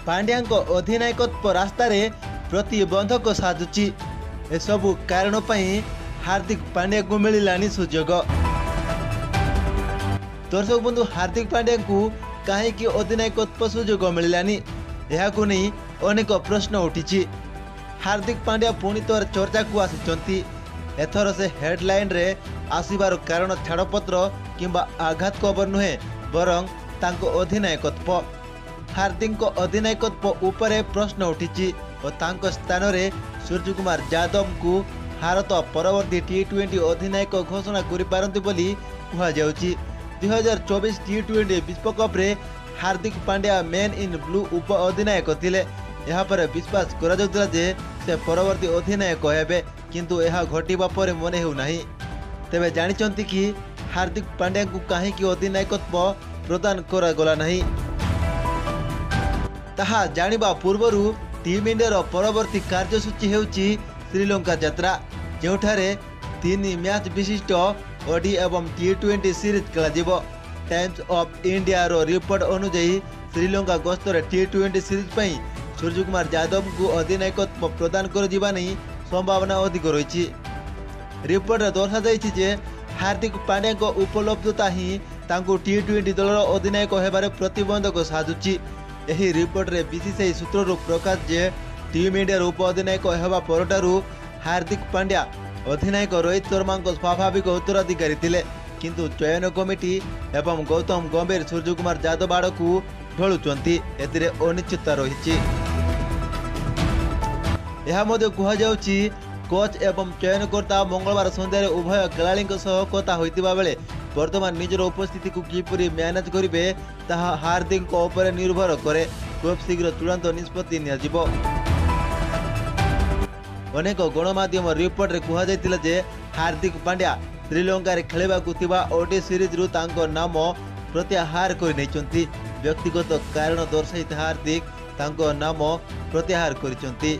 ପାଣ୍ଡ୍ୟାଙ୍କ ଅଧିନାୟକତ୍ୱ ରାସ୍ତାରେ ପ୍ରତିବନ୍ଧକ ସାଜୁଛି। ଏସବୁ କାରଣ ପାଇଁ ହାର୍ଦ୍ଦିକ ପାଣ୍ଡ୍ୟାଙ୍କୁ ମିଳିଲାନି ସୁଯୋଗ। ଦର୍ଶକ ବନ୍ଧୁ, ହାର୍ଦ୍ଦିକ ପାଣ୍ଡ୍ୟାଙ୍କୁ କାହିଁକି ଅଧିନାୟକତ୍ୱ ସୁଯୋଗ ମିଳିଲାନି, ଏହାକୁ ନେଇ ଅନେକ ପ୍ରଶ୍ନ ଉଠିଛି। ହାର୍ଦ୍ଦିକ ପାଣ୍ଡ୍ୟା ପୁଣି ଥରେ ଚର୍ଚ୍ଚାକୁ ଆସିଛନ୍ତି। ଏଥର ସେ ହେଡଲାଇନରେ ଆସିବାର କାରଣ ଛାଡ଼ପତ୍ର କିମ୍ବା ଆଘାତ ଖବର ନୁହେଁ, ବରଂ ତାଙ୍କ ଅଧିନାୟକତ୍ୱ। ହାର୍ଦ୍ଦିକଙ୍କ ଅଧିନାୟକତ୍ୱ ଉପରେ ପ୍ରଶ୍ନ ଉଠିଛି ଓ ତାଙ୍କ ସ୍ଥାନରେ ସୂର୍ଯ୍ୟକୁମାର ଯାଦବଙ୍କୁ ଭାରତ ପରବର୍ତ୍ତୀ ଟି-20 ଅଧିନାୟକ ଘୋଷଣା କରିପାରନ୍ତି ବୋଲି କୁହାଯାଉଛି। 2024 ଟି-20 ବିଶ୍ୱକପରେ Hardik Pandya men in blue ଉପ ଅଧିନାୟକ ଥିଲେ। ଏହାପରେ ବିଶ୍ୱାସ କରାଯାଉଥିଲା ଯେ ସେ ପରବର୍ତ୍ତୀ ଅଧିନାୟକ ହେବେ, କିନ୍ତୁ ଏହା ଘଟିବା ପରେ ମନେ ହେଉନାହିଁ। ତେବେ ଜାଣିଛନ୍ତି କି ହାର୍ଦ୍ଦିକ ପାଣ୍ଡ୍ୟାଙ୍କୁ କାହିଁକି ଅଧିନାୟକତ୍ୱ ପ୍ରଦାନ କରାଗଲା ନାହିଁ? ତାହା ଜାଣିବା ପୂର୍ବରୁ ଟିମ୍ ଇଣ୍ଡିଆର ପରବର୍ତ୍ତୀ କାର୍ଯ୍ୟସୂଚୀ ହେଉଛି ଶ୍ରୀଲଙ୍କା ଯାତ୍ରା, ଯେଉଁଠାରେ 3 ମ୍ୟାଚ୍ ବିଶିଷ୍ଟ ଓଡି ଏବଂ ଟି-20 ସିରିଜ୍ ଖେଳାଯିବ। ଟାଇମ୍ସ ଅଫ୍ ଇଣ୍ଡିଆର ରିପୋର୍ଟ ଅନୁଯାୟୀ, ଶ୍ରୀଲଙ୍କା ଗସ୍ତରେ ଟି-20 ସିରିଜ୍ ପାଇଁ ସୂର୍ଯ୍ୟକୁମାର ଯାଦବଙ୍କୁ ଅଧିନାୟକତ୍ୱ ପ୍ରଦାନ କରାଯିବା ନେଇ ସମ୍ଭାବନା ଅଧିକ ରହିଛି। ରିପୋର୍ଟରେ ଦର୍ଶାଯାଇଛି ଯେ ହାର୍ଦ୍ଦିକ ପାଣ୍ଡ୍ୟାଙ୍କ ଉପଲବ୍ଧତା ହିଁ ତାଙ୍କୁ ଟି-20 ଦଳର ଅଧିନାୟକ ହେବାରେ ପ୍ରତିବନ୍ଧକ ସାଜୁଛି। ଏହି ରିପୋର୍ଟରେ ବିସିସିଆଇ ସୂତ୍ରରୁ ପ୍ରକାଶ ଯେ ଟିମ୍ ଇଣ୍ଡିଆର ଉପ ଅଧିନାୟକ ହେବା ପରଠାରୁ ହାର୍ଦ୍ଦିକ ପାଣ୍ଡ୍ୟା ଅଧିନାୟକ ରୋହିତ ଶର୍ମାଙ୍କ ସ୍ୱାଭାବିକ ଉତ୍ତରାଧିକାରୀ ଥିଲେ, କିନ୍ତୁ ଚୟନ କମିଟି ଏବଂ ଗୌତମ ଗମ୍ଭୀର ସୂର୍ଯ୍ୟକୁମାର ଯାଦବ ଆଡ଼କୁ ଢଳୁଛନ୍ତି, ଏଥିରେ ଅନିଶ୍ଚିତତା ରହିଛି। ଏହା ମଧ୍ୟ କୁହାଯାଉଛି, କୋଚ୍ ଏବଂ ଚୟନକର୍ତ୍ତା ମଙ୍ଗଳବାର ସନ୍ଧ୍ୟାରେ ଉଭୟ ଖେଳାଳିଙ୍କ ସହ କଥା ହୋଇଥିବା ବେଳେ ବର୍ତ୍ତମାନ ନିଜର ଉପସ୍ଥିତିକୁ କିପରି ମ୍ୟାନେଜ୍ କରିବେ ତାହା ହାର୍ଦ୍ଦିକଙ୍କ ଉପରେ ନିର୍ଭର କରେ। ଖୁବ୍ ଶୀଘ୍ର ଚୂଡ଼ାନ୍ତ ନିଷ୍ପତ୍ତି ନିଆଯିବ। ଅନେକ ଗଣମାଧ୍ୟମ ରିପୋର୍ଟରେ କୁହାଯାଇଥିଲା ଯେ ହାର୍ଦ୍ଦିକ ପାଣ୍ଡ୍ୟା ଶ୍ରୀଲଙ୍କାରେ ଖେଳିବାକୁ ଥିବା ଓଡି ସିରିଜ୍ରୁ ତାଙ୍କ ନାମ ପ୍ରତ୍ୟାହାର କରିନେଇଛନ୍ତି। ବ୍ୟକ୍ତିଗତ କାରଣ ଦର୍ଶାଇ ହାର୍ଦ୍ଦିକ ତାଙ୍କ ନାମ ପ୍ରତ୍ୟାହାର କରିଛନ୍ତି।